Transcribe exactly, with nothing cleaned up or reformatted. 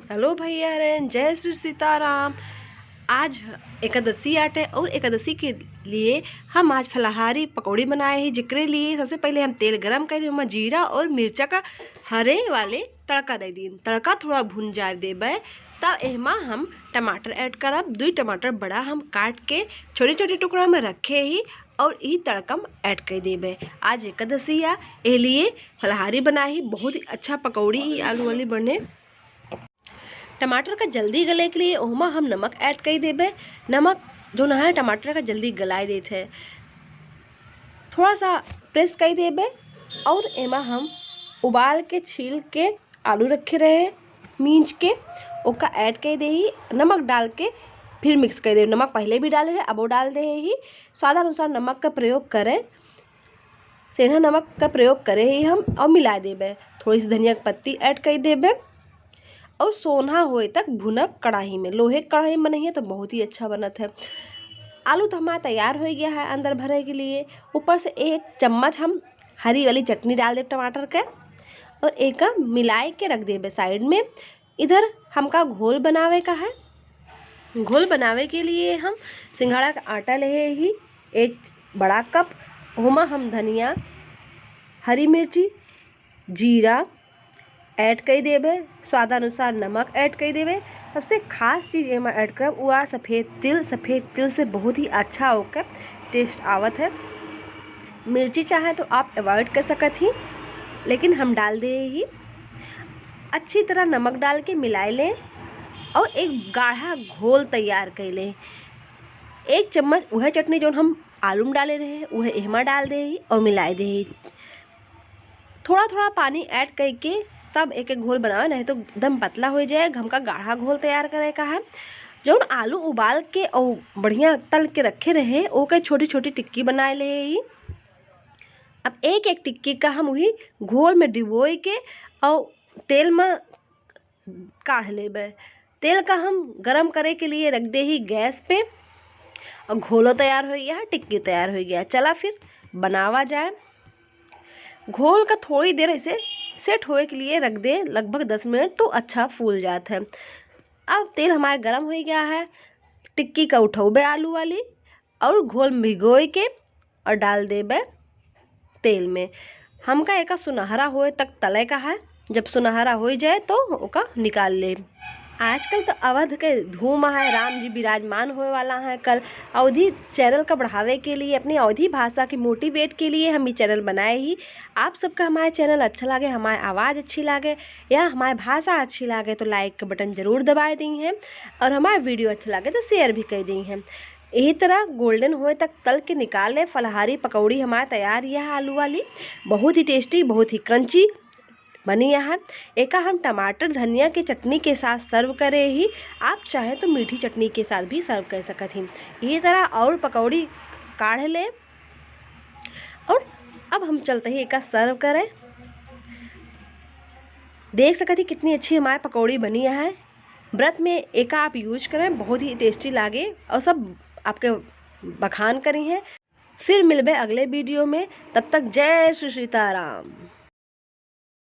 Hello भैया बहन, जय श्री सीताराम। आज एकादशी आटे और एकादशी के लिए हम आज फलाहारी पकौड़ी बनाए ही, जेकरे लिए सबसे पहले हम तेल गरम कर देबे, ओमा जीरा और मिर्चा का हरे वाले तड़का दे दीन। तड़का थोड़ा भुन जाए देबे, तब एहमा हम टमाटर add करब। दुई टमाटर बड़ा हम काट के छोटे छोटे टुकड़ा में रखे ही और ई तड़का में add कर देबे। आज एकादशी आ, ए लिए फलाहारी बनाए ही, बहुत ही अच्छा पकौड़ी ही आलू वाली बने। टमाटर का जल्दी गले के लिए ओहमा हम नमक add कर देबे। नमक जौन है टमाटर का जल्दी गलाए देत है। थोड़ा सा press कर देबे और एमा हम उबाल के छील के आलू रखे रहे मींज के, ओका add कर दे ही, नमक डाल के फिर mix कर दे। नमक पहले भी डाले रहे, अबो डाल दे ही। स्वादानुसार नमक का प्रयोग करें, सेंधा नमक का प्रयोग करे ही हम और मिला देबे। थोड़ी सी धनिया की पत्ती add कर देबे और सोना होए तक भुनब कढ़ाई में। लोहे के कढ़ाई में बनइहे तो बहुत ही अच्छा बनत है। आलू तो हमारा तैयार हो गया है अंदर भरे के लिए। ऊपर से एक चम्मच हम हरी वाली चटनी डाल देब टमाटर के और एका मिलाए के रख देबे side में। इधर हमका घोल बनावे का है। घोल बनावे के लिए हम सिंघाड़ा का आटा लेहे ही एक बड़ा cup, ओमा हम धनिया, हरी मिर्ची, जीरा add कर देबे, स्वादानुसार नमक add कर देबे। सबसे खास चीज़ एमा add करब, उ आ सफ़ेद तिल। सफ़ेद तिल से बहुत ही अच्छा ओकर taste आवत है। मिर्ची चाहे तो आप avoid कर सकत ही, लेकिन हम डाल दे ही। अच्छी तरह नमक डाल के मिलाए लें और एक गाढ़ा घोल तैयार कर लें। एक चम्मच वह चटनी जौन हम आलू में डाले रहे, वह एहमा डाल दे ही और मिलाए दे ही। थोड़ा थोड़ा पानी add करके तब एक एक घोल बनावे, नहीं तो एकदम पतला हो जाए। हमका गाढ़ा घोल तैयार करे का है। जौन आलू उबाल के और बढ़िया तल के रखे रहे, ओके छोटी छोटी टिक्की बनाए ले ही। अब एक एक टिक्की का हम वही घोल में डिबोए के और तेल में काढ़ लेबे। तेल का हम गरम करे के लिए रख दे ही गैस पे और घोलो तैयार हो गया, टिक्की तैयार हो गया। चला फिर बनावा जाए। घोल का थोड़ी देर ऐसे set होए के लिए रख दे, लगभग दस मिनट, तो अच्छा फूल जात है। अब तेल हमारा गरम हो गया है, टिक्की का उठौबे आलू वाली और घोल भिगोए के और डाल देबे तेल में। हमका एका सुनहरा होए तक तले का है, जब सुनहरा हो जाए तो ओका निकाल ले। आजकल तो अवध के धूम है, राम जी विराजमान होए वाला है कल। अवधी channel का बढ़ावे के लिए, अपनी अवधी भाषा की motivate के लिए हम ये channel बनाए ही। आप सबका हमारे channel अच्छा लागे, हमारे आवाज़ अच्छी लागे या हमारे भाषा अच्छी लागे तो like का button जरूर दबाए दी हैं और हमारे video अच्छा लागे तो share भी कर दी हैं। यही तरह golden होए तक तल के निकाल ले। फलाहारी पकौड़ी हमार तैयार यह आलू वाली, बहुत ही tasty, बहुत ही crunchy बनी यहाँ। एका हम टमाटर धनिया के चटनी के साथ serve करे ही। आप चाहें तो मीठी चटनी के साथ भी serve कर सकत ही। यही तरह और पकौड़ी काढ़ ले और अब हम चलते ही एका serve करें। देख सकत ही कितनी अच्छी हमारी पकौड़ी बनी है। व्रत में एका आप use करें, बहुत ही tasty लागे और सब आपके बखान करी हैं। फिर मिलबे अगले video में, तब तक जय श्री सीताराम।